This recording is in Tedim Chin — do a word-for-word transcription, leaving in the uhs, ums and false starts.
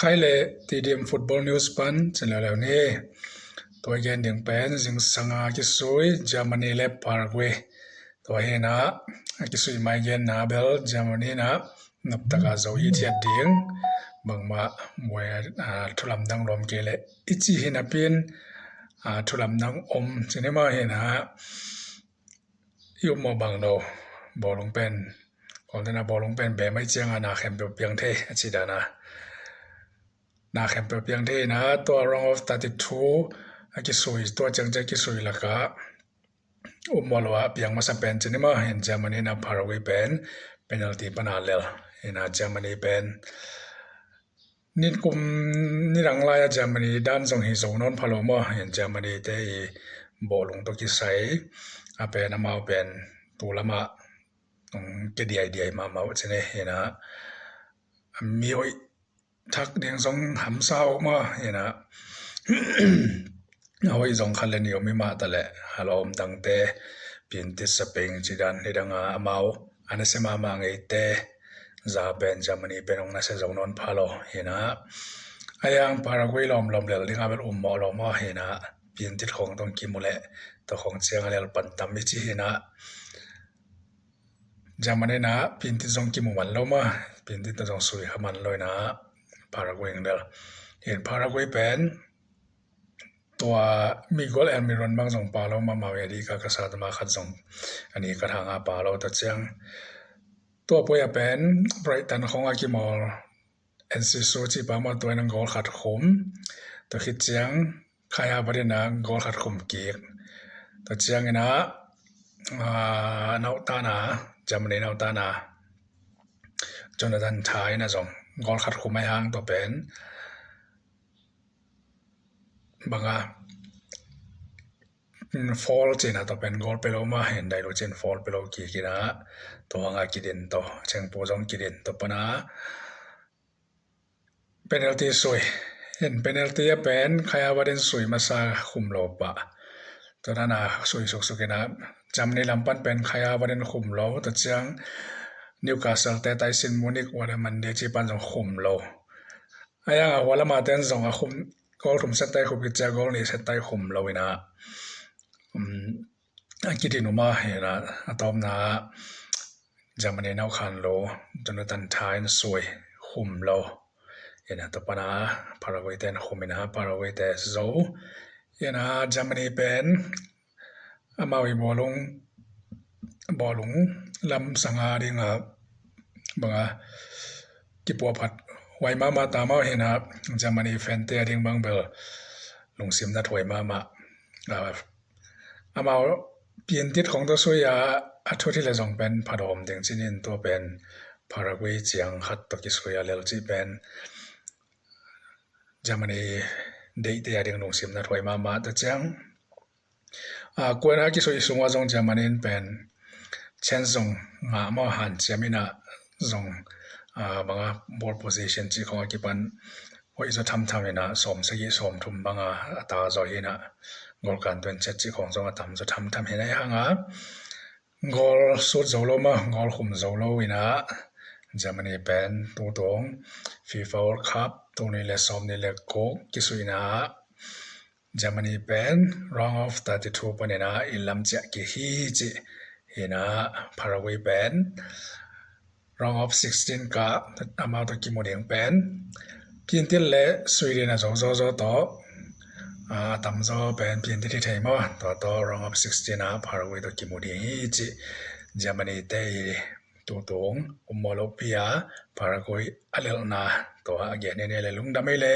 Khai le T D M Football News pan cin leuleu ni. Tua i gen ding pen zingsanga kisui Germany le Paraguay. Tua hi na, a kisui mai gen na bel Germany na noptaka zo i thiat ding. Bangmah muai, a, thulamdang lawm kei le i ci hi napin, a, thulamdang om cin hi mah hi na. I um mawh bang lo, bawlung pen, Kawltena bawlung pen bemai cianga na khempeuh piang thei a ci dana. Na khempeuh piang thei na, tua round of thirty-two a kisui, tua ciang ciang kisui laka um mawh lo a piang masa pen cin hi mah hi na, Germany na Paraguay pen penalty pana lel hi na, Germany pen nikum nidang lai a Germany dan zong hi zo nawn pha lo maw, hi na Germany te i bawlung tawh kisai a pen amau pen tu lamah, um, kia diaidiai mahmah uh cin hi na, mi hoih thak ding zong hamsa uh mah hi na, a hoih zong khat le nih om hi mah ta leh, a lawm dangte, Piantit, Spain ci dan hi danga amau a nasia mahmah ngeite za pen Germany pen hong nasia zo nawn pha lo hi na. A yang Paraguay lawmlawm lel dinga bel um mawh lo maw hi na, Piantit khawng tawh kimu leh tua khawng ciang a lel pan tam i ci hi na. Germany na Piantit zong kimu man lo maw, Piantit tawh zong sui kha man lo hi na, Paraguay ang del. Hi na Paraguay pen tua Miguel Almiron bang zong pa lo maw, Maui Adika ka sa tama khat zong a ni ka thanga pa lo ta ciang. Tua poi a pen Brighton khawng a kimawl Enciso ci pa maw, tua in a goal khat khum. Tua khit ciang Kai Havertz in a goal khat khum kik. Tua ciang in a, a, nautana, Germany nautana Jonathan Tah in a zong goal khat khum a hang tua pen banga, mm, foul cina tua pen goal pe lo maw, hi na dai lo cin foul pe lo kik in a, tua hanga kidin tua, cengpu zong kidin tua pana penalty sui. Hi na penalty a pen Kai Havertz in sui masa khum lo pah. Tua dana sui suksuk in a, Germany lam pan pen Kai Havertz in khum lo, tua ciang Newcastle te Tyson Munich, Wada Mande ci pan zong khum lo. A yang a hua lama ten zong a khum, goal thum set tai khum kicia goal nih set tai khum lo in a, um, a kidin uh mah hi na, a tawpna Germany naukhan lo Jonathan Tah in sui khum lo. Hi na tua pana Paraguay ten khum in a, Paraguay te zo. Hi na Germany pen amau i bawlung, bawlung lam sanga dinga banga kipuahphat huai mahmah ta maw hi na, Germany fan te a ding bang bel lungsim na thuai mahmah. A, amau Piantit khawng tawh sui a, a thut hi le zong pen phadawm ding cinin tua pen Paraguay ciang khat tawh kisui a lel cih pen Germany deihte a ding lungsim na thuai mahmah ta ciang. A, kuana kisui sungah zong Germany in pen chance zong ngah maw, hanciam in a zong, a, banga ball position cih khawng a kipan hoih zaw thamtham in a, sawm sagih sawm thum banga a ta zaw hi na, goal kan tuan chet cih khawng zong a tam zaw thamtham hi na, hi hanga goal sut zo lo maw, goal khum zo lo in a, Germany pen tutung FIFA World Cup tul nih le sawm nih le guk kisuihna Germany pen round of thirty-two panin a inn lam ciah kik hi cih hi na, Paraguay pen round of sixteen ka amau tawh kimu ding pen Piantit le Sweden a zo zawzaw tawh, a, a tamzaw pen Piantit hi thei maw, tua tawh round of sixteen a Paraguay tawh kimu ding hi cih Germany te i tutung um mawh lopi a Paraguay a lelhna tua a gen hi ni le, lungdam ei le.